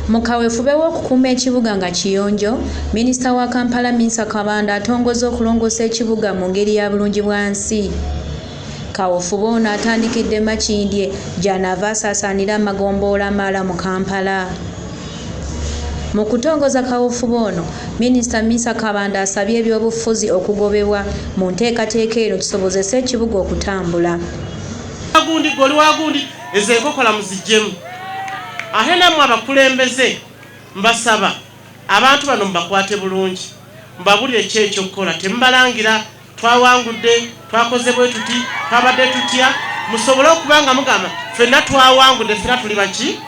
Mu kaweefube w'okukuuma ekibuga nga kiyonjo, Minisita wa Kampala Minsa Kabanda atongozza okulongoosa ekibuga mu ngeri ya bulungi bwansi. Kaweefube ono atandikidde Makindye gy'anaava asaasaanire amagombolola amalala mu Kampala. Mu kutongoza kaweefube ono, Minisita Minsa Kabanda asabye ebyobufuzi okugobebwa mu nteekateeka eno kisobozese ekibuga okutambula. Gundi gwe oli wa gundi, ezo enkokola muziggyemu. Ate nammwe abakulembeze mbasaba abantu bano mubakwate bulungi, mubabulire ki ekyokukola, temubalangira twawangudde, twakoze bwe tuti, twabadde tutya, musobole okuba nga mugamba ffenna twawangudde, ffenna tuli baki,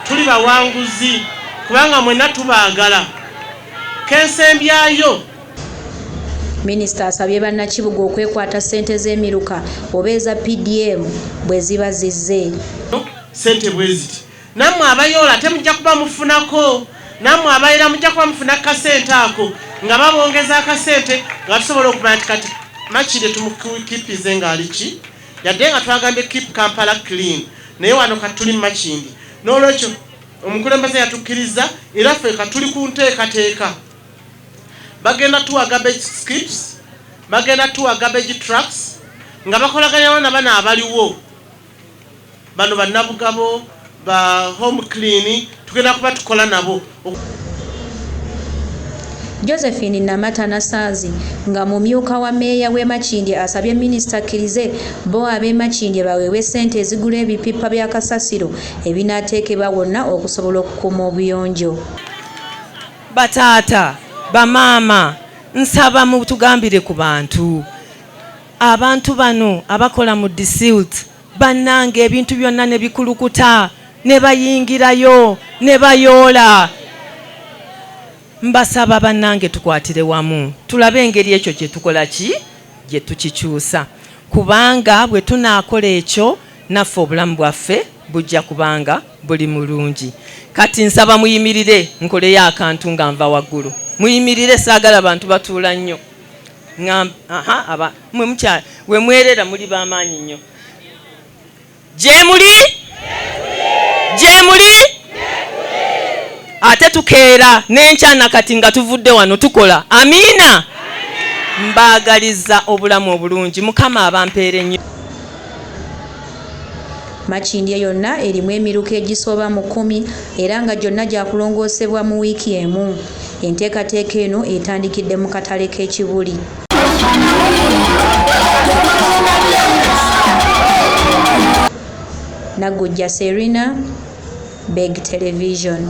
tuli bawanguzi, kubanga mwenna tubaagala. Kensembyayo. Minisita asabye bannakibuga okwekwata ssente z'emiruka oba eza PDM bwe ziba zizze. Ssente bwe ziti nammwe abayoola ate mujja kuba mufunako, nammwe abayera mujja kuba mufuna kasente ako nga babongeza akasente nga tusobola okumanya nti kati Makindye tumukipize ng'ali ki, yadde nga twagambye keep Kampala clean, naye wano kati tuli Makindye. N'olwekyo omukulembeze yatukkirizza era ffe katuli ku nteekateeka. Bagenda tuwa garbage skips, bagenda tuwa garbage trucks nga bakolaganya na bano abaliwo bano bannabugabo ba home clean, tugenda kuba tukola nabo. Josephine Namata Nasaazi nga mumyuka wa mmeeya w'e Makindye asabye minisita akkirize bo ab'e Makindye baweebwe ssente ezigula ebipipa bya kasasiro ebinaateekebwa wonna okusobola okukuuma obuyonjo. Bataata, bamaama, nsaba mutugambire ku bantu. Abantu bano abakola mu disilt bannange ebintu byonna ne bikulukuta ne bayingirayo ne bayoola. Mbasaba bannange tukwatire wamu tulabe engeri ekyo kye tukola ki gye tukikyusa, kubanga bwe tunaakola ekyo naffe obulamu bwaffe bujja kubanga buli mulungi. Kati nsaba muyimirire nkoleyo akantu nga nva waggulu. Muyimirire, saagala bantu batuula nnyo. Aha, aba mwe mukya we mwerera muli b'amaanyi nnyo. Gye muli? Gye muli? Ate tukeera n'enkya na kati nga tuvudde wano tukola. Amiina. Mbaagaliza obulamu obulungi. Mukama abampeere nnyo. Makindye yonna erimu emiruka egisoba mu kkumi era nga gyonna gyakulongoosebwa mu wiiki emu. Enteekateeka eno etandikidde mu katale k'e Kibuli. Naggujja Serina, Beg Television.